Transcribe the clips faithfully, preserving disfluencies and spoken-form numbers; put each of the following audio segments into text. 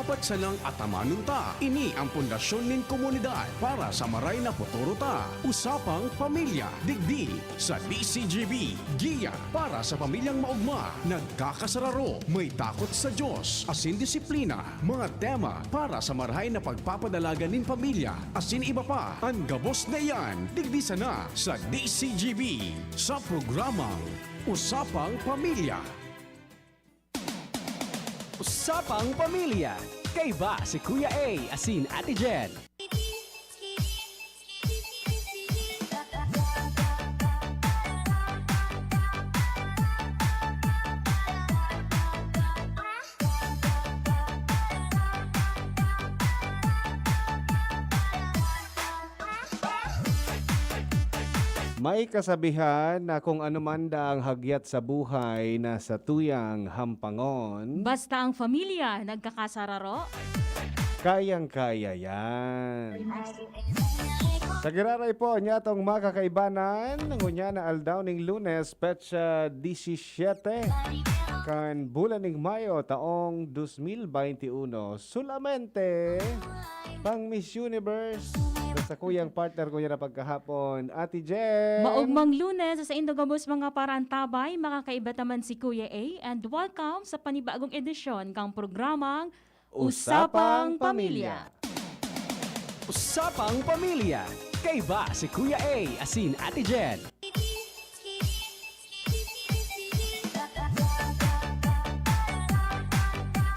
Patsalang atamanon ta, ini ang pundasyon nin komunidad para sa maray na futuro ta. Usapang Pamilya, digdi sa D C G B, Giya para sa Pamilyang Maogma. Nagkakasararo, may takot sa Diyos, asin disiplina. Mga tema para sa marahay na pagpapadalagan nin pamilya, asin iba pa. An gabos na iyan, digdi sana sa D C G B, sa programang Usapang Pamilya. Usapang Pamilya. Kaiba si Kuya A asin Ate Jen. May kasabihan na kung ano man daang hagyat sa buhay na satuyang hampangon. Basta ang pamilya nagkakasararo. Kayang-kaya yan. Sa giraray po, nyatong mga kakaibanan, ngunyan na aldaw ning Lunes, petsa disisiete, kan bulan ning Mayo, taong dos mil baynte uno, solamente pang Miss Universe. Sa sakuyang partner ko niya na pagkahapon, Ate Jen. Maogmang Lunes sa indo gabos mga paraantabay, makakaiba ta man si Kuya A, and welcome sa panibagong edisyon kang programang Usapang Pamilya. Usapang Pamilya. Kaiba si Kuya A asin Ate Jen.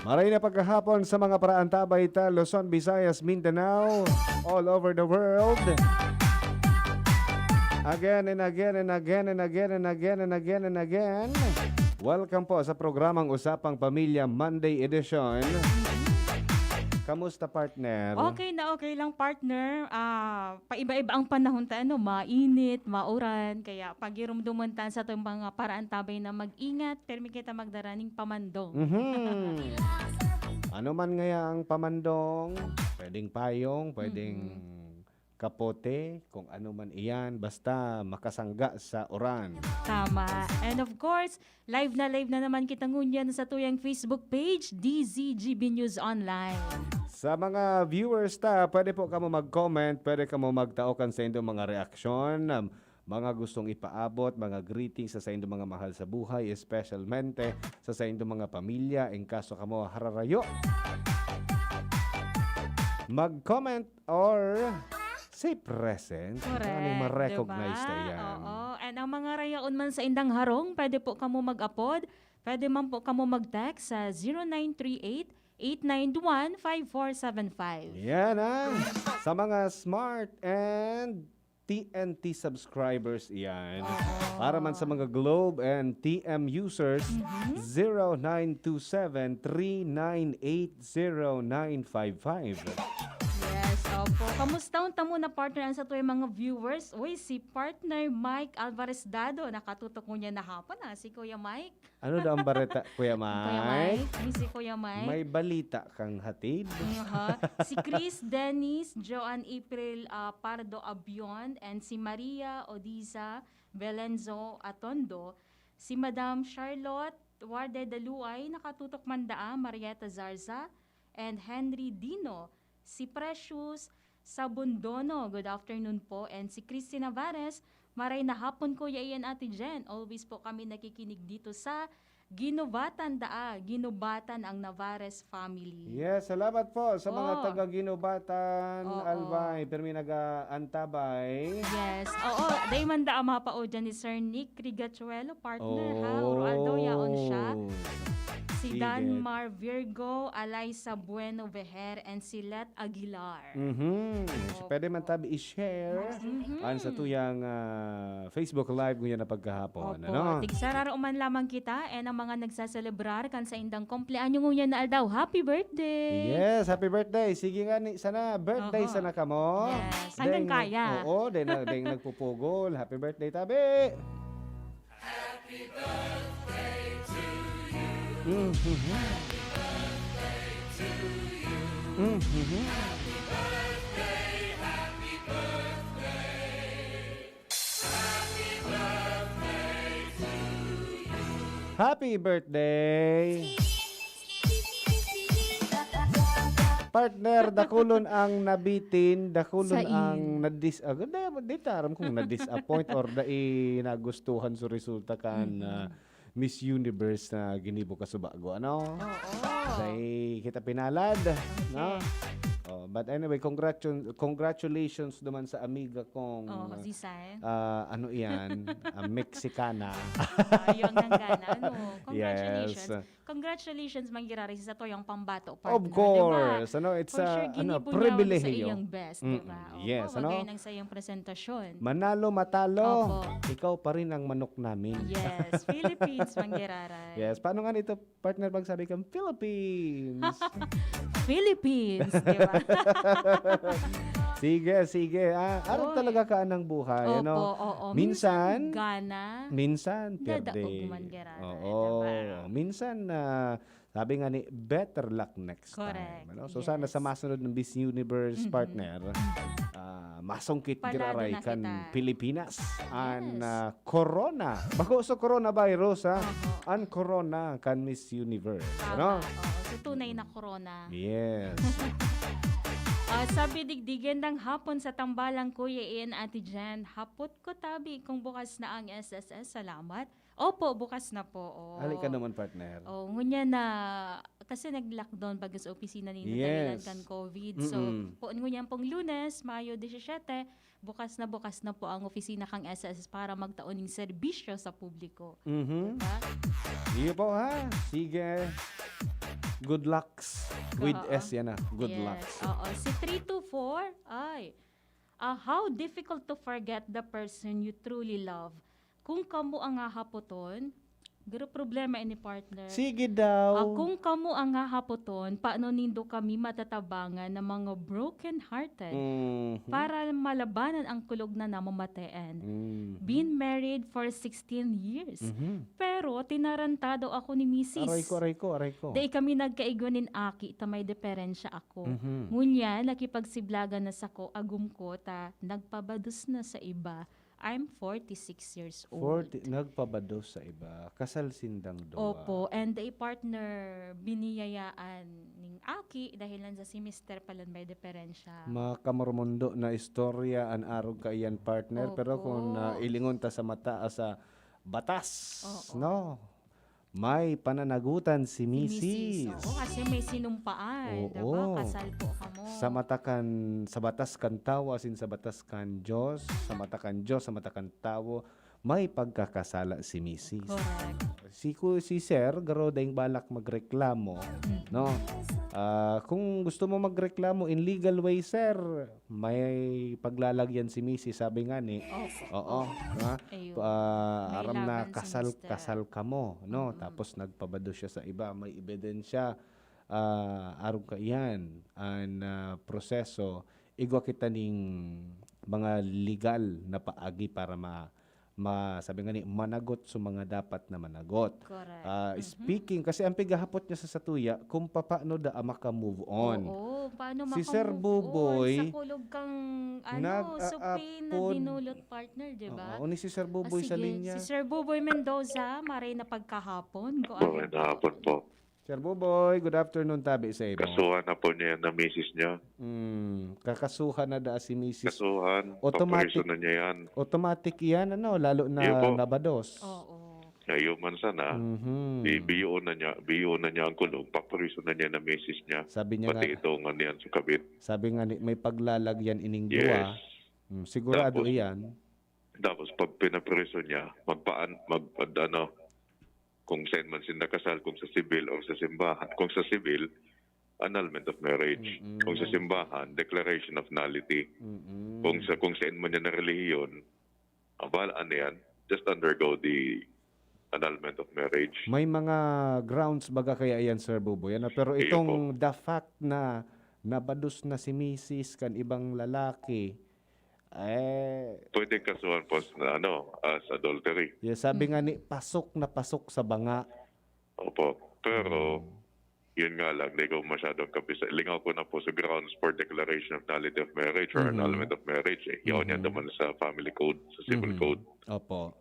Maray na pagkahapon sa mga paraantabay ta, Luzon, Visayas, Mindanao, all over the world. Again and again and again and again and again and again and again. Welcome po sa programang Usapang Pamilya Monday Edition. Kamusta, partner? Okay na okay lang, partner. Ah, paiba-iba ang panahon ta, ano, mainit, mauran. Kaya pagirumduman ta sa itong mga paraantabay na mag-ingat, pirmi kita magdara ning pamandong. Mhm. Ano man ngaya ang pamandong? Pwedeng payong, pwedeng Mhm. kapote, kung ano man iyan, basta makasangga sa uran. Tama. And of course, live na live na naman kita ngunyan sa tuyang Facebook page, D Z G B News Online. Sa mga viewers ta, pwede po kamo mag-comment, pwede kamo magtao kan sa indong mga reaksyon, um, mga gustong ipaabot, mga greetings sa, sa indong mga mahal sa buhay, espesyalmente sa, sa indong mga pamilya, in kaso kamo hararayo. Mag-comment or say present. Correct, Ano, ma-recognize diba? na yan. Oo. And ang mga rayaon man sa indang harong, pwede po kamo mag-apod. Pwede man po kamo mag-text sa zero nine three eight, eight nine one, five four seven five. Yan, ah. Sa mga smart and T N T subscribers, iyan. Oo. Para man sa mga Globe and T M users, Mhm. zero nine two seven, three nine eight, zero nine five five. Yes, opo. Kamusta unta muna, partner, ang sa tuyang mga viewers? Uy, si partner Mike Alvarez Dado, nakatutok ngunyan na hapon, ah, si Kuya Mike. Ano daw ang bareta, Kuya Kuya Mike? Mike, ni si Kuya Mike. May balita kang hatid? Aha. Si Chris Dennis, Joan April, ah, Pardo Abion, and si Maria Odisa Belenzo Atondo, si Madam Charlotte Warde Daluay, nakatutok man daa, Marieta Zarza, and Henry Dino, si Precious Sabundono, good afternoon po, and si Christy Navares, maray na hapon, Kuya Ian, Ate Jen. Always po kami nakikinig dito sa Ginubatan daa, Ginubatan ang Navares family. Yes, salamat po sa mga Oo. taga Ginubatan, Oo. Albay, pirmi nag-aantabay. Yes. Oo, dai man daa mapao dyan ni Sir Nick Rigachuelo, partner, ha? Oo. Uro aldaw yaon siya. Si Sige. Danmar Virgo, Alaysa Bueno Veher, and si Let Aguilar. Mhm. Opo. Pwede man tabi i-share Mhm. ang sa tuyang, ah, Facebook Live ngunyan na pagkahapon, Opo. ano? Tigsararo man lamang kita, and ang mga nagsaselebrar kan sa indang kumpleanyo ngunyan na aldaw, happy birthday! Yes, happy birthday! Sige nga ni, sana birthday Oho. sana kamo. Yes. Hanggang Deng, kaya. oo, deng, deng nagpupugol. Happy birthday, tabi! Mhm. Mhm. Happy birthday! Partner, dakulon ang nabitin, dakulon Sain. ang nadis-, ah, di, di ta aram kung na-disappoint or dai nagustuhan sa resulta kan, Mhm. ah, Miss Universe na ginibo kasubago, ano? Oo. Dai kita pinalad, no? Okay. Oh, but anyway, congratu-, congratulations naman sa amiga kong, Oh, si Sain. ah, ano iyan, ah, Mexicana. Ah, yung nanggana, ano? Congratulations. Yes. Congratulations, Mang Giraray, sa tuyang pambato, partner, Of di ba? course. Ano, it's For sure, a, ano, ginibo niya sa pribilehiyo. iyang best, di Mm-mm. ba? Opo, Yes, ano? kagaya ng sa iyang presentasyon. Manalo, matalo, Opo. ikaw pa rin ang manok namin. Yes, Philippines, Mang Giraray. Yes, paano nga nito, partner, pag sabi kang Philippines? Philippines, di ba? Sige, sige. Ah, arog Oy. talaga ka ng buhay, Opo, ano? oo. Minsan, Minsan, gana, minsan, pierde. nadaog man, Giraray, Oo. di ba? Minsan, ah, sabi nga ni, "Better luck next Correct. time." Ano? So, sana Yes. sa masunod ng Miss Universe, Mhm. partner, ah, masungkit Palado giraray na kan kita. Pilipinas. An, Yes. ah, corona. Bako sa coronavirus, ha? Opo. An corona kan Miss Universe. Tama. Ano? Oo. So, tunay na corona. Yes. Ah, sabi digdi, "Gandang hapon sa tambalang Kuya Ian, Ate Jen. Hapot ko tabi kung bukas na ang S S S. Salamat." Opo, bukas na po. Oh. Ali ka naman, partner. Oh, ngunyan na, kasi nag-lockdown baga sa opisina ni Yes. Natabilan kan COVID. So, Mm-mm. po, ngunyan pong Lunes, Mayo disisiete, bukas na bukas na po ang opisina kang S S S para magtao ning serbisyo sa publiko. Mhm. Diba? Iyo po, ha? Sige. Good lucks. With Oo. S yan, ah. Good Yes. lucks. Oo. Si three two four, ay, ah, "How difficult to forget the person you truly love." Kung kamo ang hahapoton, garo problema ini, partner. Sige daw. Ah, kung kamo ang hahapoton, paano nindo kami matatabangan na mga broken-hearted Mhm. para malabanan ang kulog na namamatean? Mhm. Been married for sixteen years, Mhm. pero tinarantado ako ni misis. Aray ko, aray ko, aray ko. Dai kami nagkaigwa nin aki ta may diferensya ako. Mhm. Ngunyan, nakipagsiblagan na sako, agom ko ta nagpabados na sa iba. I'm forty-six years old. Forty, nagpabados sa iba. Kasal sindang duwa. Opo, and a partner biniyayaan ning aki dahil lang sa si mister palan may diferensya. Makamormondo na istorya an arog kaiyan, partner, pero Opo. kung, ah, ilingon ta sa mata, ah, sa batas, Oo. no? May pananagutan si Si misis. misis, oo, kasi may sinumpaan, Oo. diba? Kasal po kamo. Sa mata kan, sa batas kan tawo, asin sa batas kan Diyos, sa mata kan Diyos, sa mata kan tawo, may pagkakasala si misis. Correct. Si ku-, si sir, garo daing balak magreklamo, Mm. no? Ah, kung gusto mo magreklamo in legal way, sir, may paglalagyan si misis, sabi nga ni, Opo. Oo, ha? Ayun. Ah, May aram na laban si kasal, mister. kasal kamo, no? Mm-mm. Tapos nagpabado siya sa iba, may ebidensya, ah, arog kaiyan, an, ah, proseso, igwa kita ning mga legal na paagi para ma-, ma-, sabi nga ni, managot sa mga dapat na managot. Correct. Ah, Mhm. speaking, kasi ang pighahapot niya sa satuya, kung papaano da maka-move on. Oo, paano Si Sir maka-move on Buboy, sa kulog kang, ano, nag-aapon. supi na dinulot, partner, di ba? Oo, ni si Sir Buboy Ah, sa sige. linya. Si Sir Buboy Mendoza, maray na pagkahapon. Go ahead. Maray na hapon po. Sir Buboy, good afternoon, tabi sa imo. Kasuhan na po niya yan na misis niya. Mm, kakasuhan na da si misis. Kasuhan, Automatic, papriso na niya yan. automatic yan, ano, lalo na Iyo po. nabados. Oo. Iyo man sana, Mhm. i-, biyoon na niya, biyoon na niya ang kulong, papriso na niya na misis niya. Sabi niya Pati nga, ito nga niyan sa kabit. sabi nga ni, may paglalagyan ining Yes. duwa. Mm, sigurado Tapos, iyan. tapos pag pinapriso niya, magpaan-, magpad-, ano, kung saan man sinda kasal, kung sa sibil o sa simbahan. Kung sa sibil, annulment of marriage. Mm-mm. Kung sa simbahan, declaration of nullity. Mm-mm. Kung sa, kung saan man yan na relihiyon, abal, ano yan, just undergo the annulment of marriage. May mga grounds baga kaya yan, Sir Buboy, ano? Pero Iyo itong po. the fact na nabados na si misis kan ibang lalaki, eh, Pwede kasuhan po sa, ano, as adultery. Yeah, sabi Mm. nga ni, pasok na pasok sa banga. Opo. Pero, Mm. yun nga lang, di ko masyadong kabisa. Lingaw ko na po sa grounds for declaration of nullity of marriage or Mhm. annulment of marriage. Eh. Yun yan Mhm. naman sa family code, sa civil Mhm. code. Opo.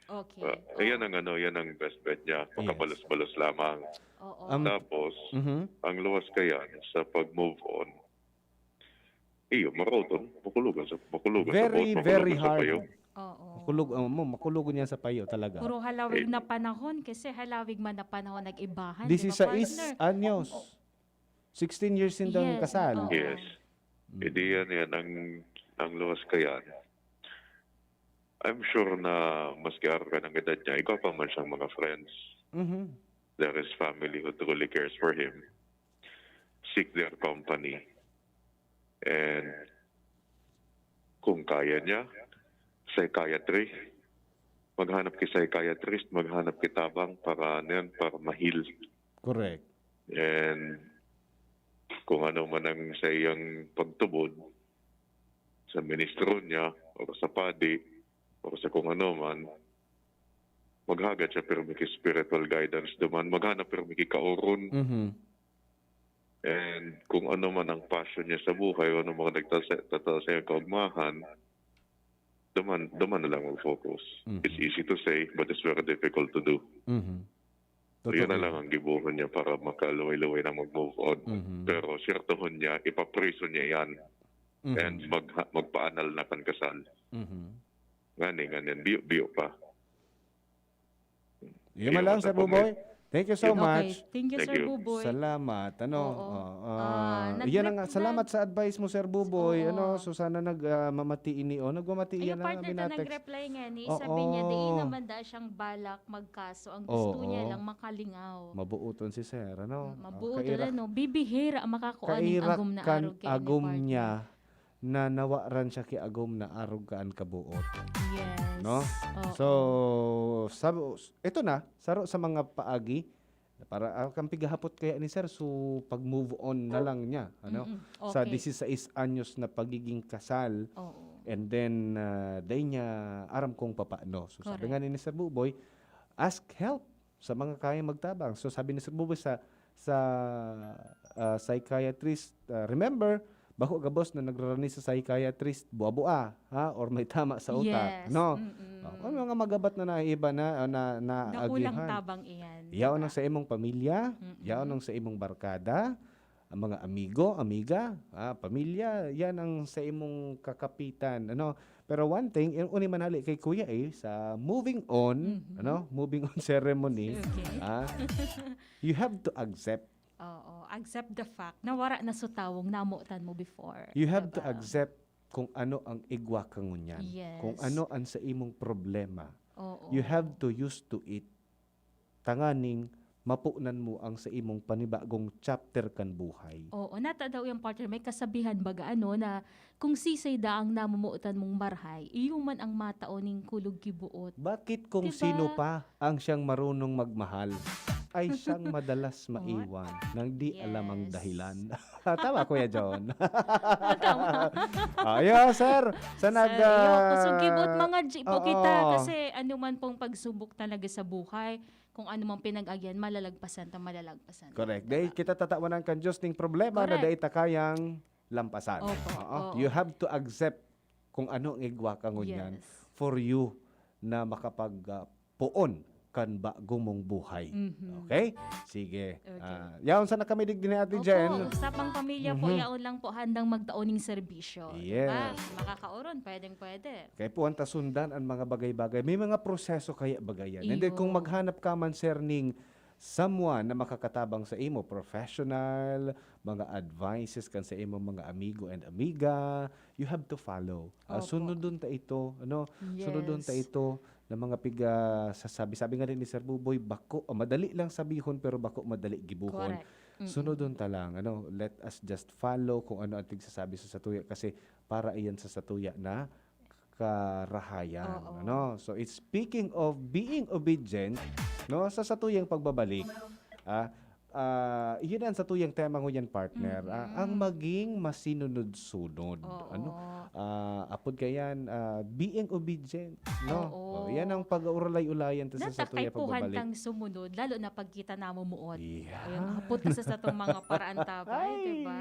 Okay. Ah, yan ang ano, yan ang best bet niya. Yes. Makabalos-balos lamang. Oo. Um, Tapos, mhm. ang luwas kayan sa pag-move on, iyo, maroton, makulogan sa, makulogan sa Very, buot, very makulogan sa hard. payo. Oo. Makulog, oh, mo, makulogon yan sa payo talaga. Puro halawig Eh. na panahon, kasi halawig man na panahon nag-ibahan, di ba, Disisais partner? anyos. Oo. Sixteen years sindang Yes, kasal. oo. Yes. Mm. Hindi yan, yan. Ang, ang luwas kayan. I'm sure na maski arog kan ang edad niya, igwa pa man siyang mga friends. Mhm. There is family who truly cares for him. Seek their company. And kung kaya niya, psychiatry, maghanap ki psychiatrist, maghanap ki tabang para, ano yan, para ma-heal. Correct. And kung ano man ang sa iyang pagtubod, sa ministro niya, o sa padi, o sa kung ano man, maghagad siya pirmi ki spiritual guidance duman, maghanap pirmi ki kaoron. Mhm. And kung ano man ang passion niya sa buhay, o ano mga nagtasa-, tatao sa iyang kaugmahan, duman, duman na lang mag-focus. Mhm. It's easy to say, but it's very difficult to do. Mhm. So, yun na Totoo. lang ang gibohon niya para makaluway-luway na mag-move on. Mhm. Pero sirtohon niya, ipapriso niya yan. Mhm. And magha-, magpaanal na kan kasal. Mhm. Ngani, ngani, biyo-biyo pa. Yun Iyo, man lang, Sir Buboy. Thank you so Okay. much. Thank you, Thank Sir you. Buboy. Salamat. Ano, Oo. ah, ah, Ah, nag-, iyan ang nag-, salamat nag- sa advice mo, Sir Buboy. Oo. Ano, so sana nag, ah, mamati ini, oh. Nagmamati Ay, yan ang partner ta Abinatex. nag-reply nga ni, sabi niya, Oo. "Dai naman da siyang balak magkaso, ang gusto niya Oo. lang makalingaw." Mabuoton si Sir, ano? Mm, Oh, mabuoton, kaira-, ano? Bibihira ang makakuan ning kaira agom na kan arog kay ano, agom partner. niya na nawaran siya ki agom na arog kaan kabuot. Yes. No? Oo. So, sab-, ito na, saro sa mga paagi, para, ah, kan pighahapot kaya ni Sir, so pag-move on na lang niya, ano? Mm-mm. Sa Okay. dieciséis anyos na pagiging kasal, Oo. and then, ah, dai niya aram kung papaano. So, sabi Correct. nga ni Sir Buboy, ask help sa mga kayang magtabang. So, sabi ni Sir Buboy sa, sa, ah, psychiatrist, ah, remember, bako gabos na nagrarani sa psychiatrist, bua-bua, ha? Or may tama sa utak, Yes. no? Mm-mm. Oh, kung mga magabat na naiba na, ah, na, na Dakulang agihan. tabang iyan, di Yaon ba? ang sa imong pamilya, Mm-mm. yaon ang sa imong barkada, ang mga amigo, amiga, ah, pamilya, yan ang sa imong kakapitan, ano? Pero one thing, yung uni man hali kay Kuya, eh, sa moving on, Mhm. ano? Moving on ceremony, Okay. ah, you have to accept. Oo, accept the fact na wara na sa tawong namotan mo before, You have to diba? accept kung ano ang igwa ka ngunyan. Yes. Kung ano ang sa imong problema. Oo. You have to used to it. Tanganing mapunan mo ang sa imong panibagong chapter kan buhay. Oo, nata daw yung partner, may kasabihan baga, ano, na kung sisay daang namomotan mong marhay, iyo man ang matao ning kulog ki buot. Bakit kung Diba? sino pa ang siyang marunong magmahal, ay siyang madalas What? maiwan nang di alam ang Yes. dahilan? Tama, Kuya John. Tama. Ah, yeah, sir. Sa nag, Sir, iyo, ah, kusog ki buot, mga G po oo. kita. Kasi ano man pong pagsubok talaga sa buhay, kung ano mang pinag-agihan, malalagpasan ta, malalagpasan ta, Correct. Dahil diba? kita tatawanan kan Diyos ning problema na Correct. dai ta kayang lampasan. Opo, Oo. oo. You have to accept kung ano ang igwa ka ngunyan Yes. for you na makapag, ah, poon kan bago mong buhay. Mhm. Okay? Sige. Okay. Ah, yaon sana kami digdi ni Ate Opo, Jen. usapang pamilya po, Mhm. yaon lang po handang magtao ning serbisyo, Yes. diba? Makakaoron, pwedeng-pwede. Kaya po, ang tasundan ang mga bagay-bagay. May mga proseso kaya bagay yan. And then, kung Iyo. maghanap ka man, sir, ning someone na makakatabang sa imo, professional, mga advices kan sa imo, mga amigo and amiga, you have to follow. Ah, Opo. sunodon ta ito, ano? Sunodon ta Yes. ito na mga piga sasabi. Sabi nga rin ni Sir Buboy, bako, ah, madali lang sabihon, pero bako madali gibuhon. Correct. Mm-mm. Sunodon ta lang, ano? Let us just follow kung ano ang tigsasabi sa satuya, kasi para iyan sa satuya na karahayan, Oo. ano? So, it's speaking of being obedient, no? Sa satuyang pagbabalik, ah, ah, yun ang satuyang tema ngunyan, partner, ah, ang Mhm. maging masinunod-sunod, Oo. ano? Ah, apod kayan, ah, being obedient, no? Oo. Oh, yan ang pag-uulay-ulayan ta sa Nata satuyang kaipuhan pagbabalik. tang sumunod, lalo na pag kita namumuot. Yeah. Ayun, hapot ta sa satong mga paraan, tabay, Ay! diba?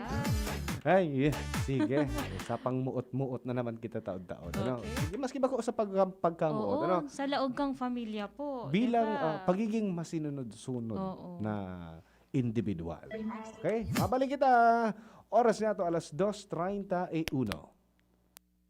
Ay, sige. Sa pangmuot-muot na naman kita taon-taon, ano? Okay. Sige, maski bako sa pagka-, pagkamuot, Oo, ano? Sa laog kang pamilya po, Bilang, di ba? ah, pagiging masinunod-sunod Oo. na individual. Okay? Mabalik kita. Oras niya to, alas dos treinta y uno.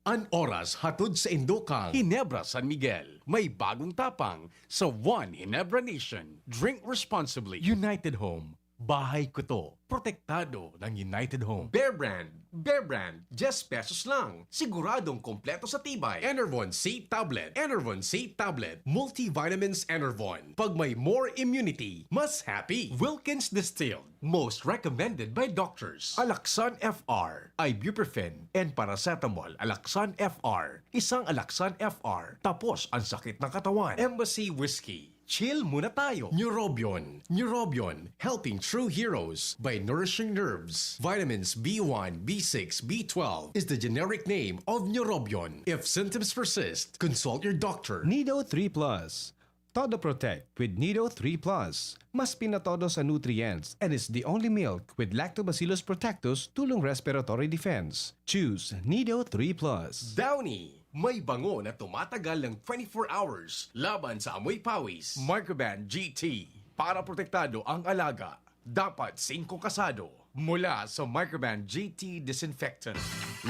An oras hatod sa indokang Ginebra San Miguel. May bagong tapang sa One Ginebra Nation. Drink responsibly. United Home. Bahay ko to. Protektado ng United Home. Bear Brand. Bear Brand. Diyes pesos lang. Siguradong kompleto sa tibay. Enervon C Tablet. Enervon C Tablet. Multivitamins Enervon. Pag may more immunity, mas happy. Wilkins Distilled. Most recommended by doctors. Alaxan F R, ibuprofen, and paracetamol. Alaxan F R. Isang Alaxan F R. Tapos ang sakit ng katawan. Embassy Whiskey. Chill muna tayo. Neurobion. Neurobion. Helping true heroes by nourishing nerves. Vitamins B one, B six, B twelve is the generic name of Neurobion. If symptoms persist, consult your doctor. Nido three Plus. Todo Protect with Nido three Plus. Mas pinatodo sa nutrients and is the only milk with Lactobacillus protectus tulong respiratory defense. Choose Nido three Plus. Downy, may bango na tumatagal ng twenty-four hours laban sa amoy pawis. Microban G T, para protektado ang alaga. Dapat singko kasado. Mula sa Microban G T Disinfectant.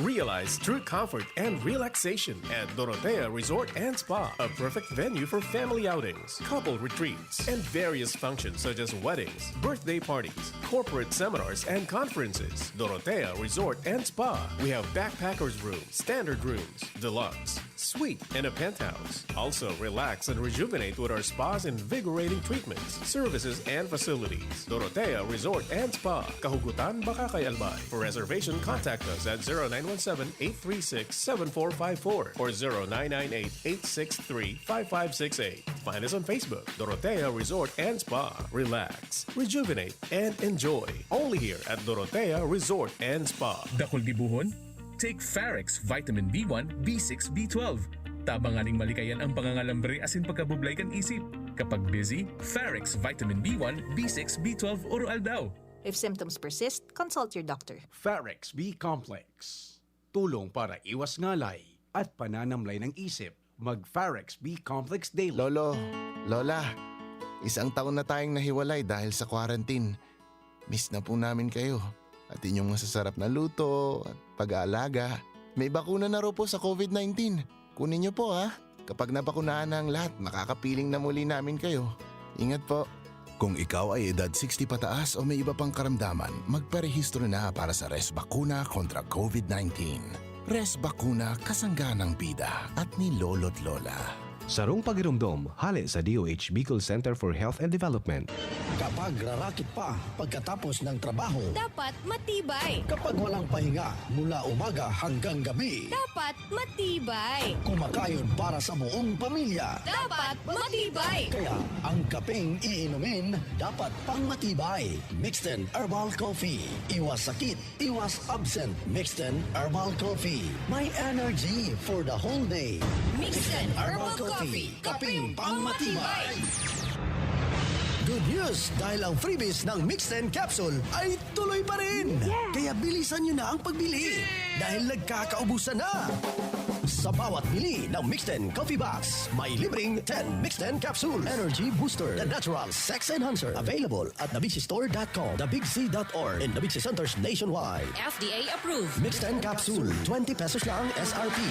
Realize true comfort and relaxation at Dorotea Resort and Spa, a perfect venue for family outings, couple retreats, and various functions such as weddings, birthday parties, corporate seminars, and conferences. Dorotea Resort and Spa. We have backpackers room, standard rooms, deluxe, suite, and a penthouse. Also, relax and rejuvenate with our spa's invigorating treatments, services, and facilities. Dorotea Resort and Spa, Kahugutan, Bacacay, Albay. For reservation, contact us at zero nine one seven, eight three six, seven four five four or zero nine nine eight, eight six three, five five six eight. Find us on Facebook, Dorotea Resort and Spa. Relax, rejuvenate, and enjoy. Only here at Dorotea Resort and Spa. Dakul gibohon? Take Farex Vitamin B one, B six, B twelve. Tabangan ning malikayan ang pangangalambre asin pagkabublay kan isip. Kapag busy, Farex Vitamin B one, B six, B twelve, Oro Aldaw. If symptoms persist, consult your doctor. Farex B Complex. Tulong para iwas ngalay at pananamlay ng isip. Mag Farex B Complex Daily. Lolo, Lola, isang taon na tayong nahiwalay dahil sa quarantine. Miss na po namin kayo at inyong masasarap na luto at pag-aalaga. May bakuna na raw po sa COVID nineteen. Kunin niyo po, ha? Kapag nabakunahan na ang lahat, makakapiling na muli namin kayo. Ingat po. Kung ikaw ay edad sixty pataas o may iba pang karamdaman, magparehistro na para sa Res Bakuna kontra COVID nineteen. Res Bakuna, kasangga ng bida at ni Lolo't Lola. Sarong pagiromdom, hale sa D O H Bicol Center for Health and Development. Kapag rarakit pa pagkatapos ng trabaho, Dapat matibay. Kapag walang pahinga mula umaga hanggang gabi, Dapat matibay. Kumakayod para sa buong pamilya. Dapat matibay. Kaya ang kapeng iinumin dapat pang matibay. Mixten Herbal Coffee. Iwas sakit, iwas absent. Mixten Herbal Coffee. May energy for the whole day. Mixten Herbal Coffee. Kapeng pang matibay. Good news! Dahil ang freebies ng Mixten Capsule ay tuloy pa rin! Yeah! Kaya bilisan nyo na ang pagbili dahil nagkakaubusan na! Sa bawat bili ng Mixten Coffee Box, may libreng ten Mixten Capsule Energy Booster, the natural sex enhancer. Available at the big c store dot com, the big c dot org, and the Big C Centers nationwide. F D A approved. Mixten Capsule, twenty pesos lang S R P.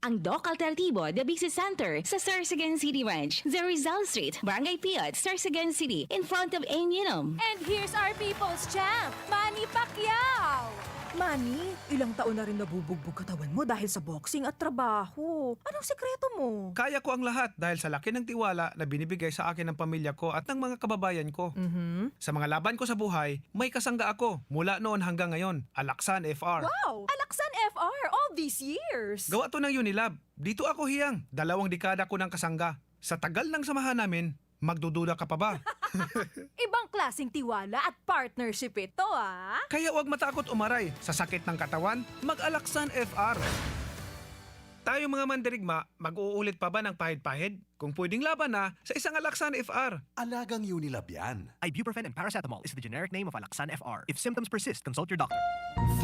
Ang Doc Alternatibo, The Big C Center, sa Sorsogon City Ranch, sa Rizal Street, Barangay Piot, Sorsogon City, in front of Aim Yunum. And here's our people's champ, Manny Pacquiao! Manny, ilang taon na rin nabubugbog katawan mo dahil sa boxing at trabaho. Anong sikreto mo? Kaya ko ang lahat dahil sa laki ng tiwala na binibigay sa akin ng pamilya ko at ng mga kababayan ko. Mhm. Sa mga laban ko sa buhay, may kasangga ako mula noon hanggang ngayon, Alaxan F R. Wow! Alaxan F R all these years! Gawa to ng Unilab. Dito ako hiyang, dalawang dekada ko ng kasangga. Sa tagal ng samahan namin, magdududa ka pa ba? Ibang klaseng tiwala at partnership ito, ah! Kaya huwag matakot umaray sa sakit ng katawan, mag-Alaxan F R. Tayong mga mandirigma, mag-uulit pa ba ng pahid-pahid? Kung pwedeng laban na, sa isang Alaxan F R. Alagang Unilab yan. Ibuprofen and paracetamol is the generic name of Alaxan F R. If symptoms persist, consult your doctor.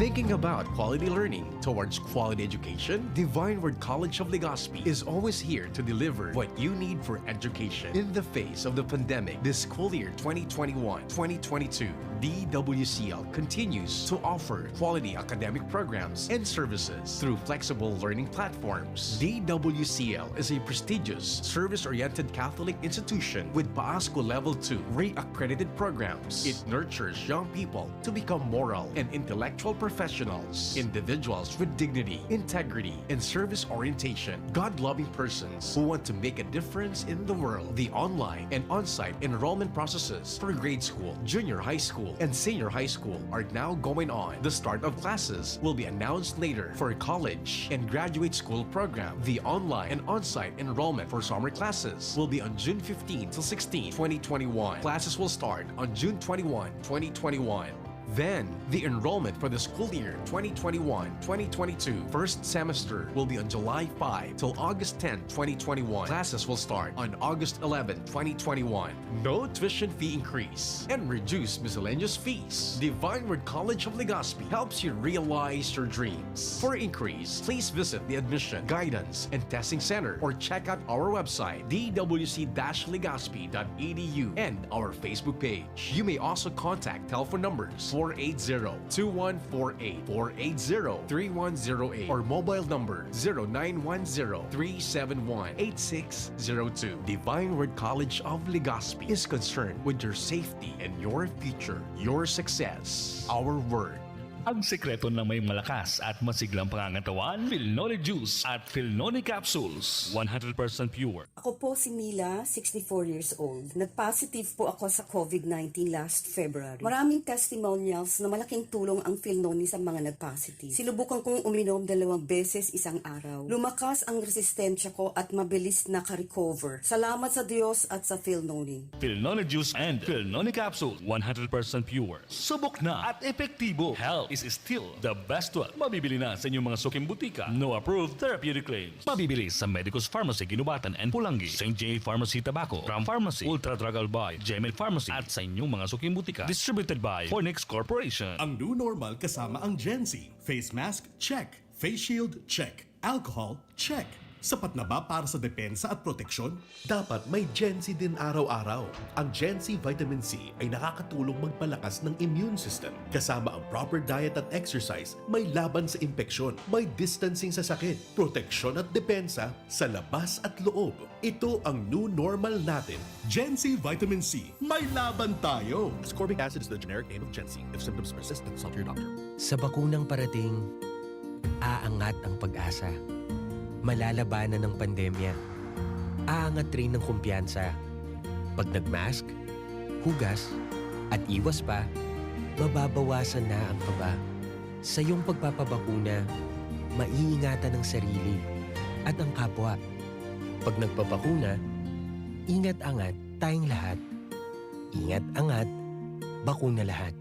Thinking about quality learning towards quality education? Divine Word College of Legazpi is always here to deliver what you need for education. In the face of the pandemic, this school year twenty twenty-one twenty twenty-two, D W C L continues to offer quality academic programs and services through flexible learning platforms. D W C L is a prestigious, service-oriented Catholic institution with PAASCU Level two re-accredited programs. It nurtures young people to become moral and intellectual professionals, individuals with dignity, integrity, and service orientation, God-loving persons who want to make a difference in the world. The online and on-site enrollment processes for grade school, junior high school, and senior high school are now going on. The start of classes will be announced later for college and graduate school program. The online and on-site enrollment for summer classes will be on June fifteen to sixteen, twenty twenty-one. Classes will start on June twenty-one, twenty twenty-one. Then, the enrollment for the school year twenty twenty-one twenty twenty-two first semester will be on July five till August ten, twenty twenty-one. Classes will start on August eleven, twenty twenty-one. No tuition fee increase and reduced miscellaneous fees. Divine Word College of Legazpi helps you realize your dreams. For inquiries, please visit the Admission, Guidance, and Testing Center or check out our website, d w c dash legazpi dot e d u, and our Facebook page. You may also contact telephone numbers four eight zero, two one four eight, four eight zero, three one zero eight, or mobile number zero nine one zero, three seven one, eight six zero two. Divine Word College of Legazpi is concerned with your safety and your future, your success. Our word. Ang sekreto ng may malakas at masiglang pangangatawan, Filnoni Juice at Filnoni Capsules. One hundred percent pure. Ako po si Mila, sixty-four years old. Nag-positive po ako sa covid nineteen last February. Maraming testimonials na malaking tulong ang Filnoni sa mga nag-positive. Sinubukan kong uminom dalawang beses isang araw. Lumakas ang resistensya ko at mabilis nakarecover. Salamat sa Diyos at sa Filnoni. Filnoni Juice and Filnoni Capsule, one hundred percent pure. Subok na at epektibo. Health is still the best wealth. Mabibili na sa inyong mga suking butika. No approved therapeutic claims. Mabibili sa Medicus Pharmacy, Guinobatan and Pulangi, Saint J Pharmacy, Tabaco, Ram Pharmacy, Ultra Drug Albay, Gmail Pharmacy, at sa inyong mga suking butika. Distributed by Fornix Corporation. Ang new normal kasama ang Gen Z. Face mask, check. Face shield, check. Alcohol, check. Sapat na ba para sa depensa at proteksyon? Dapat may Gen Z din araw-araw. Ang Gen Z Vitamin C ay nakakatulong magpalakas ng immune system. Kasama ang proper diet at exercise, may laban sa impeksyon, may distancing sa sakit, proteksyon at depensa sa labas at loob. Ito ang new normal natin. Gen Z Vitamin C, may laban tayo! Ascorbic acid is the generic name of Gen Z. If symptoms persist, consult your doctor. Sa bakunang parating, aangat ang pag-asa. Malalabanan ng pandemya. Aangat rin ang kumpiyansa. Pag nag-mask, hugas, at iwas pa, mababawasan na ang kaba. Sa iyong pagpapabakuna, maiingatan ang sarili at ang kapwa. Pag nagpabakuna, ingat-angat tayong lahat. Ingat-angat, bakuna lahat.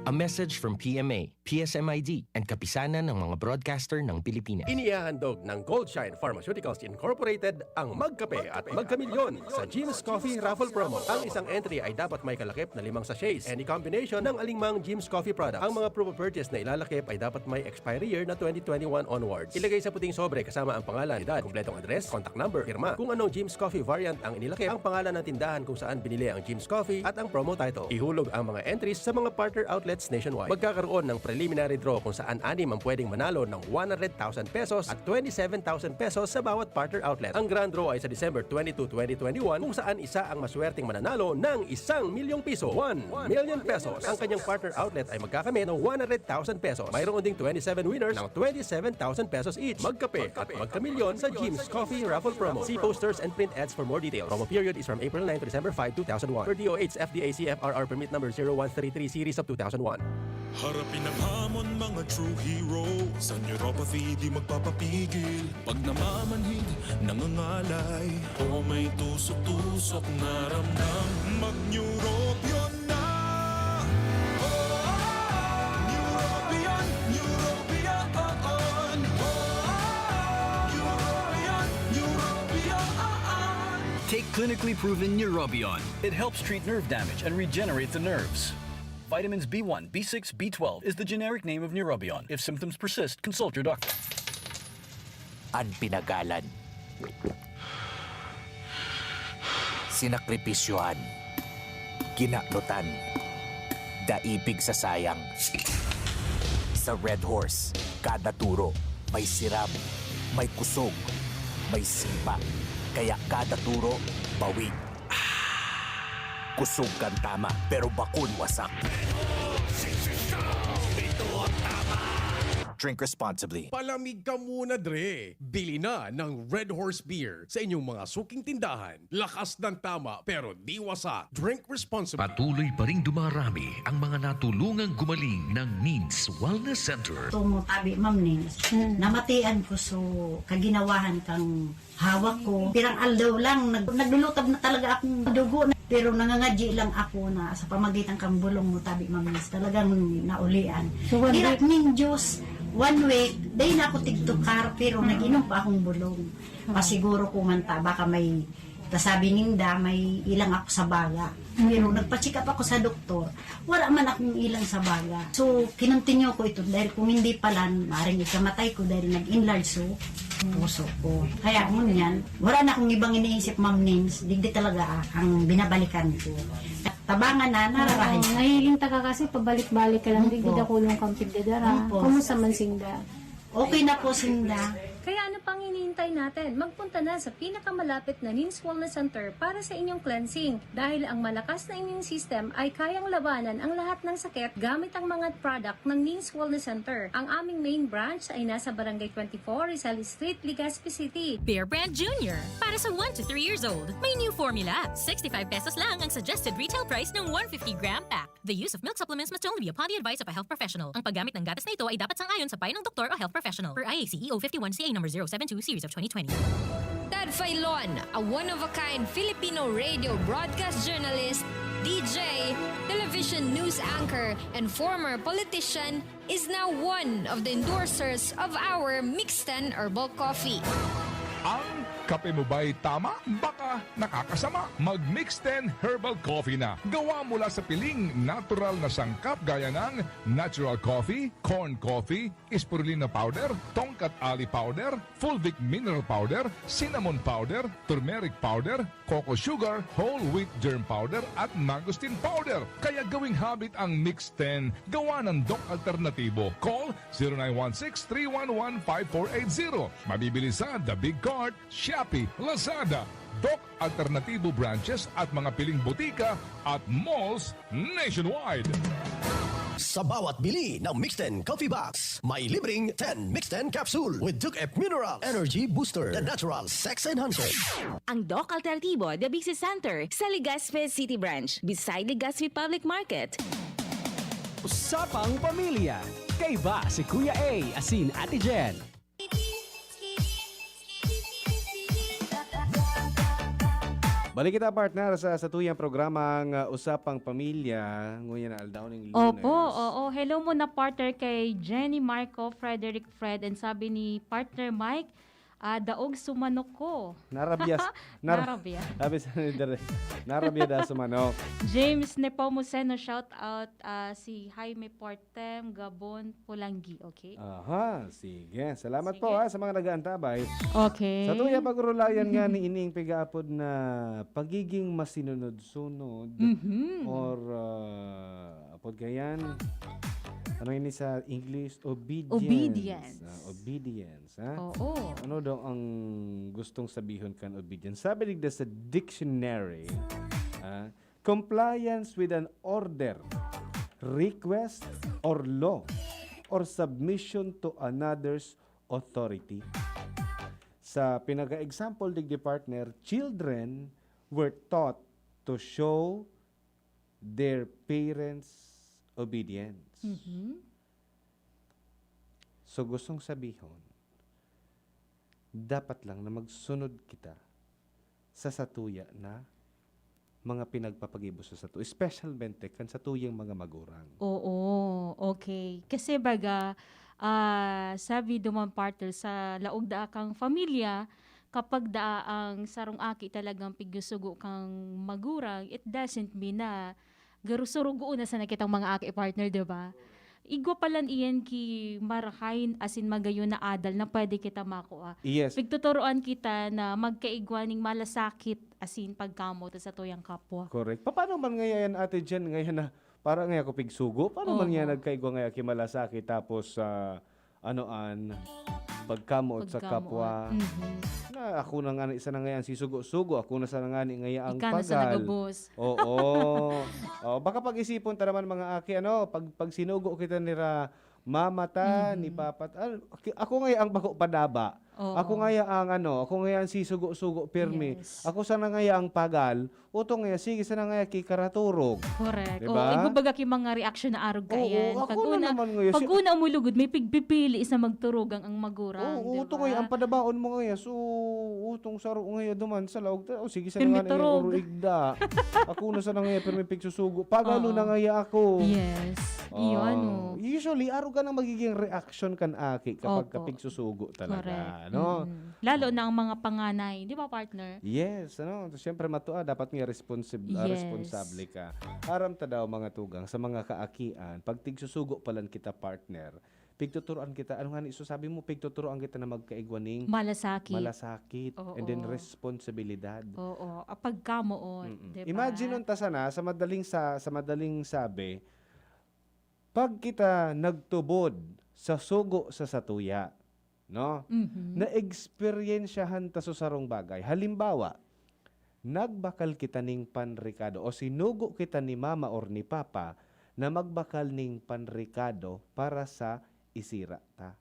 A message from P M A, P S M I D, and Kapisanan ng mga Broadcaster ng Pilipinas. Inihahandog ng Goldshine Pharmaceuticals Incorporated ang Magkape at Magkamilyon sa Jim's Coffee Raffle Promo. Ang isang entry ay dapat may kalakip na limang sachets, any combination ng alingmang Jim's Coffee product. Ang mga proof of purchase na ilalakip ay dapat may expiry year na twenty twenty-one onwards. Ilagay sa puting sobre kasama ang pangalan, edad, kompletong address, contact number, pirma. Kung anong Jim's Coffee variant ang inilakip, ang pangalan ng tindahan kung saan binili ang Jim's Coffee at ang promo title. Ihulog ang mga entries sa mga partner outlets nationwide. Magkakaroon ng preliminary draw kung saan anim ang pwedeng manalo ng one hundred thousand pesos at twenty-seven thousand pesos sa bawat partner outlet. Ang grand draw ay sa December twenty-two, twenty twenty-one, kung saan isa ang maswerteng mananalo ng isang milyong piso, one million pesos. Ang kanyang partner outlet ay magkakamit ng one hundred thousand pesos. Mayroon ding twenty-seven winners ng twenty-seven thousand pesos each. Magkape at magkamilyon sa Jim's Coffee Raffle Promo. See posters and print ads for more details. Promo period is from April nine to December five, two thousand one. Per D O H F D A C F R R permit number zero one three three series of two thousand one. Harapin ang hamon, mga true hero. Sa neuropathy di magpapapigil. Pag namamanhid, nangangalay, o may tusok-tusok na ramdam, mag-neurobion na. Neurobion, neurobion. Neurobion, neurobion. Clinically proven Neurobion. It helps treat nerve damage and regenerate the nerves. Vitamins B one, B six, B twelve is the generic name of Neurobion. If symptoms persist, consult your doctor. An pinagalan. Sinakripisyohan. Kinanutan. Daipig sa sayang. Sa Red Horse, kada turo, may siram, may kusog, may sipa. Kaya kada turo, bawi. Kusog kan tama, pero bakun wasak. Drink responsibly. Palamig ka muna, Dre! Bili na ng Red Horse Beer sa inyong mga suking tindahan. Lakas ng tama pero di wasak. Drink responsibly. Patuloy pa ring dumarami ang mga natulungang gumaling ng Nins Wellness Center. Tungo tabi, Ma'am Nins, namatian ko so kaginawahan kang hawak ko. Pirang aldaw lang, nag naglulutab na talaga akong dugo. Pero nangangadyi lang ako na sa pamagitan kang bulong mo tabi, Ma'am Nins, talagang naulian. So, one Hirap week? Ning Diyos, one week, dahil na ako tigtukar, pero nag-inom pa akong bulong. Pasiguro ko man ta, baka may, ta sabi ninda, may ilang ako sa baga. Pero nagpa-check up ako sa doktor, wala man akong ilang sa baga. So, kinontinue ko ito dahil kung hindi pala, maring ikamatay ko dahil nag-enlarge so puso ko. Kaya ngunyan, wala na akong ibang iniisip, Ma'am Nins, digdi talaga ang binabalikan ko. Tabangan na, nararahay. Oo, nahiling ta ka kasi pabalik-balik ka lang, digdi Opo. Dakulong kang pigdadara. Opo. Kumusta man sinda? Okay na po, sinda. Kaya ano pang hinihintay natin? Magpunta na sa pinakamalapit na Nins Wellness Center para sa inyong cleansing, dahil ang malakas na immune system ay kayang labanan ang lahat ng sakit gamit ang mga product ng Nins Wellness Center. Ang aming main branch ay nasa Barangay twenty-four, Rizal Street, Legazpi City. Bear Brand Junior. Para sa one to three years old, may new formula. Sixty-five pesos lang ang suggested retail price ng one fifty gram pack. The use of milk supplements must only be upon the advice of a health professional. Ang paggamit ng gatas na ito ay dapat sang-ayon sa payo ng doktor o health professional. Per I A C E O fifty-one C A number zero seven two series of twenty twenty. Ted Filon, a one-of-a-kind Filipino radio broadcast journalist, D J, television news anchor, and former politician, is now one of the endorsers of our Mixten Herbal Coffee. Ang kape mo ba'y tama? Baka nakakasama. Mag Mixten Herbal Coffee na. Gawa mula sa piling natural na sangkap gaya ng natural coffee, corn coffee, spirulina powder, tongkat ali powder, fulvic mineral powder, cinnamon powder, turmeric powder, coco sugar, whole wheat germ powder at mangosteen powder. Kaya gawing habit ang Mix ten, gawa ng Doc Alternatibo. Call zero nine one six three one one five four eight zero. Mabibili sa The Big Cart, Shopee, Lazada, Doc Alternatibo branches at mga piling botika at malls nationwide. Sa bawat bili ng Mixten Coffee Box, may libreng ten Mixten Capsule with Duke F Mineral Energy Booster, the natural sex enhancer. Ang Doc Alternatibo Debici Center sa Legazpi City Branch, beside Legazpi Public Market. Usapang Pamilya. Kaiba si Kuya A asin Ate Jen. Balik kita, partner, sa satuyang programang, ah, Usapang Pamilya, ngunyan na aldaw ning Lunes. Opo, oo. Hello muna, partner, kay Jenny Marco, Frederick Fred, and sabi ni partner Mike, ah, "Daog sumanok ko." Narabya s-, nar-, Narabya. Sabi sa ni Dere, narabya da sumanok. James Nepomuceno, shout out, ah, si Jaime Portem, Gabon, Polangui. Okay. Aha, sige. Salamat po, ha, sa mga nag-aantabay. Okay. Sa tuya pag-urulayan nga ni ining pigaapod na pagiging masinunod-sunod Mhm. or, ah, apod kayan, ano ini sa English? Obedience. Obedience. Ah, obedience, ha? Oo. Ano daw ang gustong sabihon kan obedience? Sabi digda sa dictionary, ah, compliance with an order, request, or law, or submission to another's authority. Sa pinaka-example digdi, partner, children were taught to show their parents' obedience. Mhm. So, gustong sabihon, dapat lang na magsunod kita sa satuya na mga pinagpapagibo sa sato, especialmente kan satuyang mga magurang. Oo, okay. Kasi baga, ah, sabi duman, partner, sa laog da kang pamilya, Kapag daa ang sarong aki talagang pigsusugo kan magurang, it doesn't mean na garo surugoon na sana kitang mga aki, partner, di ba? Igwa palan iyan ki marahay asin magayon na adal na pwede kita makua. Yes. Pigtuturoan kita na magkaigwa ning malasakit asin pagkamoot sa satuyang kapwa. Correct. Paano man ngayon, Ate Jen, ngayon na para ngayon ako pigsugo? Paano man Oho. ngayon nagkaigwa ngayon ki malasakit tapos, ah, ano an, pagkamoot sa Pagkamoot. kapwa? Mhm. Na ako na nga ni sana ngayon sisugo-sugo, ako na sana nga ni ngayon ang Ika na sa pagal. nagubos. Oo. Oh, baka pag-isipon ta naman, mga aki, ano, pag, pag sinugo kita nira mama ta, ni Mhm. papa ta, ah, ki-, ako ngayon ang bako padaba. Oo. Ako ngayon ang, ano, ako ngayon ang sisugo-sugo pirmi. Yes. Ako sana ngayon ang pagal. Utong ngayon, sige sana ngayon ki karaturog. Correct. Di Oo, ba? igbabaga ki mga reaksyon na arog Oo, kaiyan. ako Pag na una, naman ngayon, pag si una mo lugod, may pigpipili sa magturugang ang magurang, Oo, di utong ngayon, ba? ang padabaon mo ngayon. So, utong saro ngayon duman sa laog ta, "Oh, sige sana Pirmi nga na ngayon, turog. oro igda." Ako na sana ngayon, pirmi pigsusugo. Pagalo Oo. na ngayon ako. Yes. Iyo, Ah, ano. usually, arog ka nang magiging reaksyon kan aki kapag Opo. kapigsusugo talaga, Correct. no? Mm. Lalo Oo. na ang mga panganay, di ba, partner? Yes, ano, siyempre matua, dapat nga responsib-, ah, Yes. responsable ka. Aram ta daw, mga tugang, sa mga kaakian, pag tigsusugo palan kita, partner, pigtuturoan kita, ano nga ni, so sabi mo, pigtuturoan kita na magkaigwa ning Malasakit. malasakit, Oo. and then responsibilidad. Oo, ah, pagkamoot, Mm-mm. di ba? Imagine nun ta sana, sa madaling sa, sa madaling sabi, pag kita nagtubod sa sugo sa satuya, no? Mhm. Naeksperyensyahan ta sa sarong bagay. Halimbawa, nagbakal kita ning panrekado o sinugo kita ni mama or ni papa na magbakal ning panrekado para sa isira ta.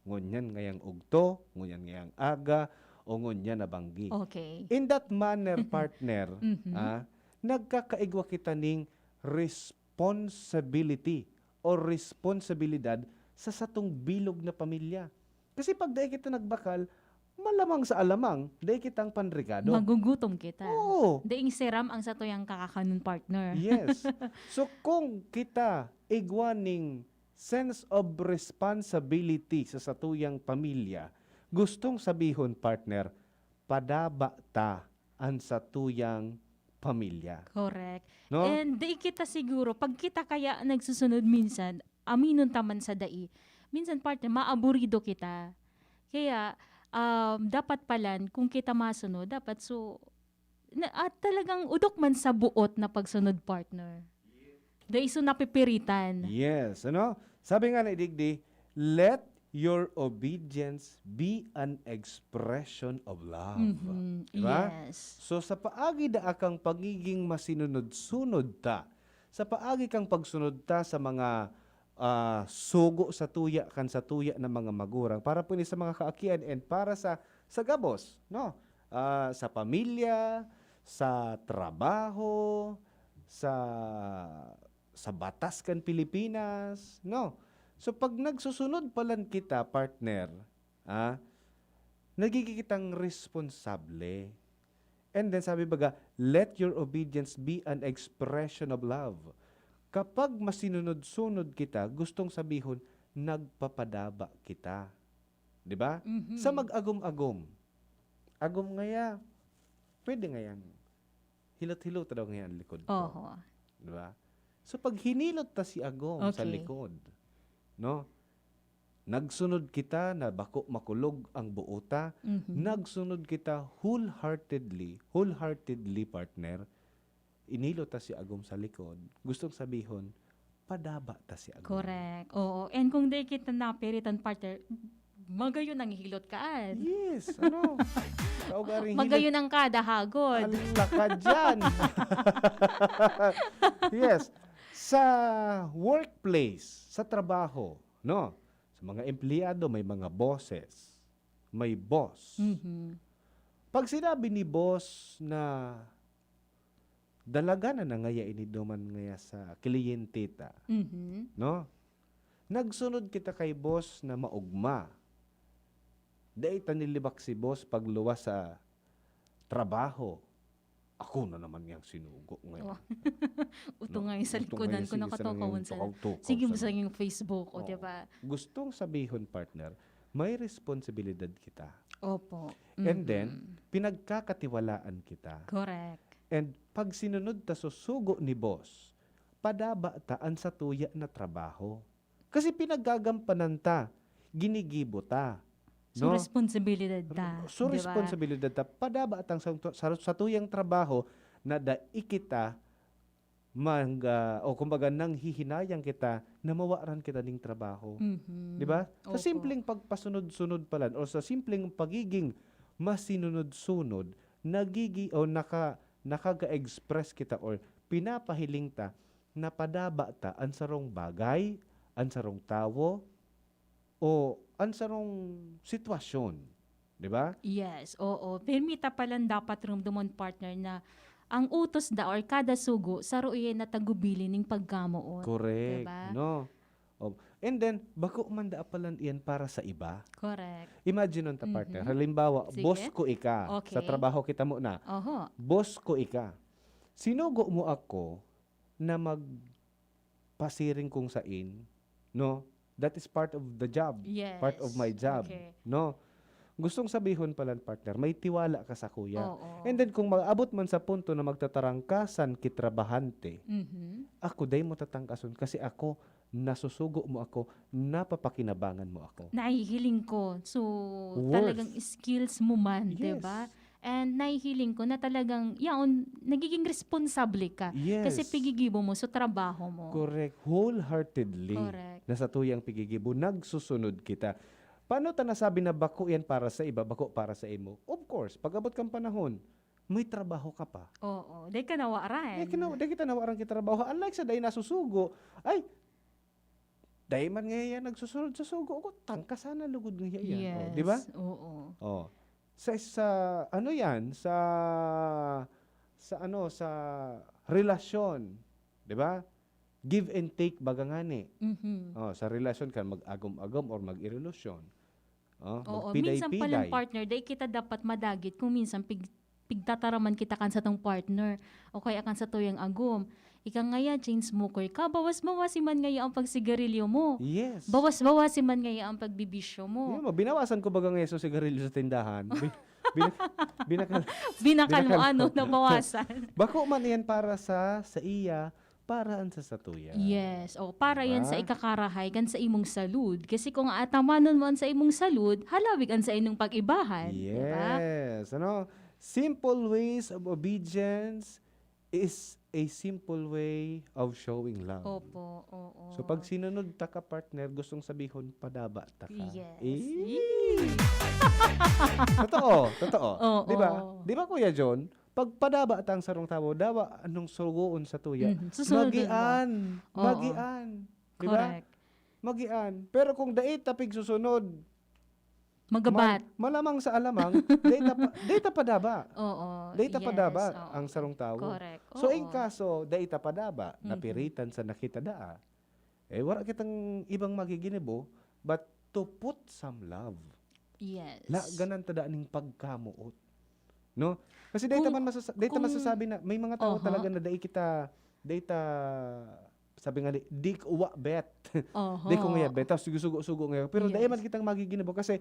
Ngunyan ngayang ugto, ngunyan ngayang aga, o ngunyan na banggi. Okay. In that manner, partner, Mhm. ah, nagkakaigwa kita ning responsibility o responsibilidad sa satong bilog na pamilya. Kasi pag dai kita nagbakal, malamang sa alamang, dai kitang panrekado. Magugutom kita. Oo. Daing siram ang satuyang kakakanon, partner. Yes. So, kung kita igwa ning sense of responsibility sa satuyang pamilya, gustong sabihon, partner, padaba ta an satuyang pamilya. Correct. No? And di kita siguro, pag kita kaya nagsusunod minsan, aminon ta man sa dai, minsan, partner, maaburido kita. Kaya, um, dapat palan, kung kita masunod, dapat so, na, at talagang udok man sa buot na pagsunod, partner. Dai so napipiritan. Yes, ano? Sabi nga ni digdi, "Let your obedience be an expression of love." Mhm, Di ba? yes. So, sa paagi daa kang pagiging masinunod-sunod ta, sa paagi kang pagsunod ta sa mga, ah, sugo sa tuya, kan sa tuya ng mga magurang, para po ni sa mga kaakian and para sa, sa gabos, no? Ah, sa pamilya, sa trabaho, sa, sa batas kan Pilipinas, no? So, pag nagsusunod palan kita, partner, ah, nagiging kitang responsable. And then, sabi baga, "Let your obedience be an expression of love." Kapag masinunod-sunod kita, gustong sabihon, nagpapadaba kita. Di ba? Mhm. Sa mag-agom-agom. Agom ngaya, pwede ngayang hilot-hilot daw ngaya ang likod ko. Oho. Di ba? So, pag hinilot ta si agom sa Okay. likod, no? Nagsunod kita na bako makulog ang buo ta, Mhm. nagsunod kita wholeheartedly, wholeheartedly, partner, inilo ta si agom sa likod, gustong sabihon, padaba ta si agom. Correct. Oo. And kung di kita napiritan, partner, magayon ang hilot kaan. Yes, ano? Kaugaring hilot. Magayon ang kada hagod. Ala ka dyan. Yes. Sa workplace, sa trabaho, no? Sa mga empleyado, may mga bosses. May boss. Mhm. Pag sinabi ni boss na dalaga na na ngaya ini duman ngaya sa kliyente ta, Mhm. no? Nagsunod kita kay boss na maogma. Dai ta nilibak si boss pagluwas sa trabaho. Ako na naman yang sinugo ngayon. Oh. Utong No? ngayon sa Utong likodan ngayon, ko, sige, sa nakatokawan nangyayon sa, tokawtokaw sige mo sa sa nangyayon Facebook, o, Oo. di ba? Gustong sabihon, partner, may responsibilidad kita. Opo. And then, Mhm. pinagkakatiwalaan kita. Correct. And pag sinunod ta susugo ni boss, padaba ta an satuya na trabaho. Kasi pinaggagampanan ta, ginigibo ta. So, No? responsibilidad ta, So, di ba? responsibilidad ta. Padaba tang sa, sa, sa tuyang trabaho na dai kita mag, ah, o kumbaga nanghihinayang kita na mawaran kita ning trabaho. Mhm. Di ba? Sa Opo. simpleng pagpasunod-sunod pa lang o sa simpleng pagiging masinunod-sunod, nagigi o naka, nakaga-express kita or pinapahiling ta na padaba ta an sarong bagay, an sarong tawo, o an sarong sitwasyon. Di ba? Yes, oo. Pirmi ta palan dapat rumdomon, partner, na ang utos da or kada sugo, saro iyan na tagubilin ning pagkamoot. Correct. Diba? No? Oh. And then, bako man da palan iyan para sa iba. Correct. Imagine nun ta, partner. Mhm. Halimbawa, Sige. Boss ko ika. Okay. Sa trabaho kita mo na. Oho. Boss ko ika. Sinugo mo ako na magpasiring kung sain, no? That is part of the job. Yes. Part of my job, Okay. no? Gustong sabihon palan, partner, may tiwala ka sa kuya. Oo. And then, kung maabot man sa punto na magtatarangkasan ki trabahante, Mhm. ako dai mo tatangkason kasi ako, nasusugo mo ako, napapakinabangan mo ako. Nahihiling ko. So, Worth. Talagang skills mo man, Yes. di ba? And nahihiling ko na talagang, yaon, nagiging responsable ka. Yes. Kasi pigigibo mo sa trabaho mo. Correct. Wholeheartedly. Correct. Na sa tuyang pigigibo, nagsusunod kita. Paano ta nasabi na bako yan para sa iba, bako para sa imo? Of course, pag-abot kang panahon, may trabaho ka pa. Oo. Di ka nawaran. Eh, kina, di kita nawaran ki trabaho. Unlike sa dai nasusugo, ay, dai man nga yan nagsusunod sa sugo ko, tangka sana lugod nga yan. Oh, di ba? Yes. Oo. Oh. Sa, sa, ano yan? Sa, sa ano, sa relasyon. Di ba? Give and take baga ngani. Mhm. Oh, sa relasyon ka, mag-agom-agom or mag-irelasyon. Oh, Oo, magpiday-piday. Minsan palan, partner, dai kita dapat madagit kung minsan pig, pigtataraman kita kan satong partner o kaya kan satuyang agom. Ika ngaya, chain smoker ka, bawas-bawasi man ngaya ang pagsigarilyo mo. Yes. Bawas-bawasi man ngaya ang pagbibisyo mo. Yun, binawasan ko baga ngayon sa sigarilyo sa tindahan. Bi- binak- binakal, Binakal mo, binakal ano, ko. Nabawasan. Bako man yan para sa, sa iya, para an sa satuya. Yes. O, para yan Diba? Sa ikakarahay kan sa imong salud. Kasi kung aatamanon mo an sa imong salud, halawig an sa inyong pag-ibahan. Diba? Yes. Ano? Simple ways of obedience is a simple way of showing love. Opo, oo. So, pag sinunod ta ka, partner, gustong sabihon, padaba ta ka. Yes. Eh, Yee! totoo, totoo. Oo. Di ba? Di ba, Kuya John? Pag padaba ta ang sarong tawo, dawa anong sugoon sa tuya? Mhm. Susunod Magian. Oo. Magian. Di ba? Correct. Magian. Pero kung dai ta pigsusunod, Magabat. mal- malamang sa alamang, dai ta pa, dai ta padaba. Oo. Dai ta Yes, padaba oo. Ang sarong tawo. Correct. So, Oo. In kaso, dai ta padaba, Mhm. napiritan sa nakita daa, eh, wala kitang ibang magiginibo, but to put some love. Yes. Laganan ta da ning pagkamoot. No? Kasi dai ta Kung- man masasa- dai ta kung- masasabi na may mga tao Aha. Talaga na dai kita, dai ta, sabi nga ni, di ko wa bet. Oho. Di ko ngaya bet. Tapos sugo-sugo ngayon. Pero dai Yes. man kitang magiginibo kasi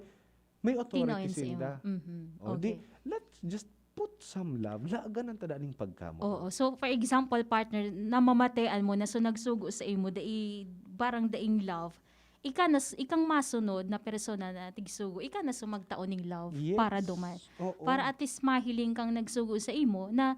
may authority Tinoin sa iyo. sinda. Mhm. O, di, Okay. let's just put some love. Laganan ta da ning pagkamoot. Oo. So, for example, partner, namamatean mo na, so nagsugo sa imo, dai, parang daing love. Ika na, s- ikang masunod na persona na tigsugo, ika na so magtao ning love Yes. Para duman. Oo. Para at least mahiling kang nagsugo sa imo na,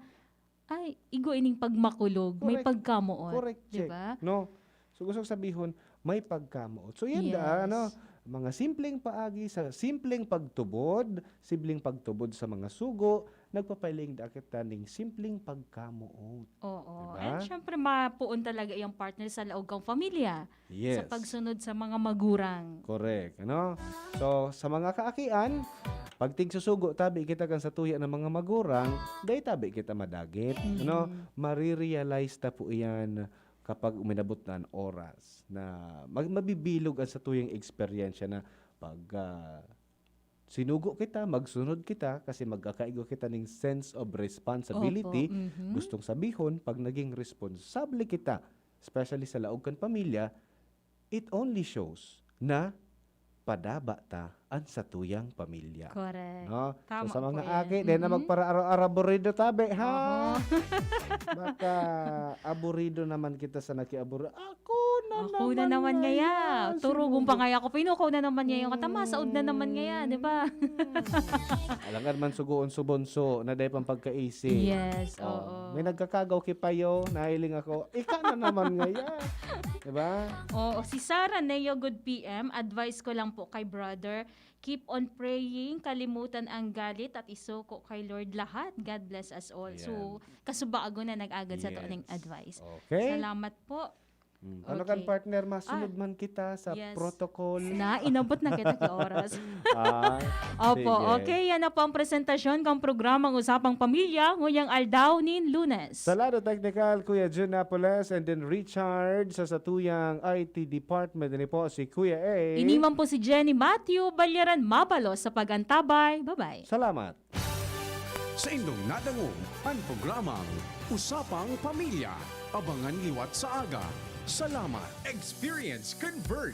ay, igo ining pagmakulog, may Correct. Pagkamoot. Correct, Di check. Ba? No? So, gusto kong sabihon, may pagkamoot. So, yan Yes. da, ano, mga simpleng paagi sa simpleng pagtubod, simpleng pagtubod sa mga sugo, nagpapahiling da kita ning simpleng pagkamoot. Oo. Diba? And syempre, mapuon talaga iyang partner sa laog kang pamilya. Yes. Sa pagsunod sa mga magurang. Correct, ano? So, sa mga kaakian, pag tigsusugo, tabi kita kan sa tuya ng mga magurang, dai tabi kita madagit, Mm. ano? Marirealize ta po iyan kapag uminabot na ang oras na mag-, mabibilog ang sa tuyang eksperyensya na pag, ah, sinugo kita, magsunod kita, kasi magkakaigo kita ning sense of responsibility. Opo, mhm. Gustong sabihon, pag naging responsable kita, especially sa laog kan pamilya, it only shows na padaba ta an satuyang pamilya. Correct. No? Tama So, sa mga po yan. aki, dahil na Mm-mm. magpara-aburido tabi, ha? Oho. Baka aburido naman kita sa nakiaburido. Ako na Ako naman na naman ngaya. ngaya, Turugon sinugo. pa ngaya ako. Pinukaw na naman ngaya yung katama. Saod na naman ngaya, di ba? Alangan man sugoon subonso na dahil pang pagkaisi. Yes, Oh, oo. May nagkakagaw kipayo, nahiling ako, ika na naman ngaya. Diba? Oo, si Sarah Neo, good P M. Advice ko lang po kay brother, keep on praying, kalimutan ang galit at isuko kay Lord lahat. God bless us all. So, Ayan. kasubago na nag-agad sa to Yes. ning advice. Okay. Salamat po. Hmm. Ano kan Okay. partner, masunod Ah, man kita sa yes. protocol. Na, inabot na kita ki oras. Ah, Opo, sige. Okay. Yan na po ang presentasyon kang programang Usapang Pamilya, nguyang aldaw nin Lunes. Sa lado technical, Kuya Jun Napoles, and then Richard sa satuyang I T department. Ini po si Kuya A. Ini man po si Jenny Matthew Balyaran Mabalos sa pag-antabay. Bye-bye. Salamat. Sa indong nadangog an programang Usapang Pamilya. Abangan liwat sa aga. Salamat. Experience Converge.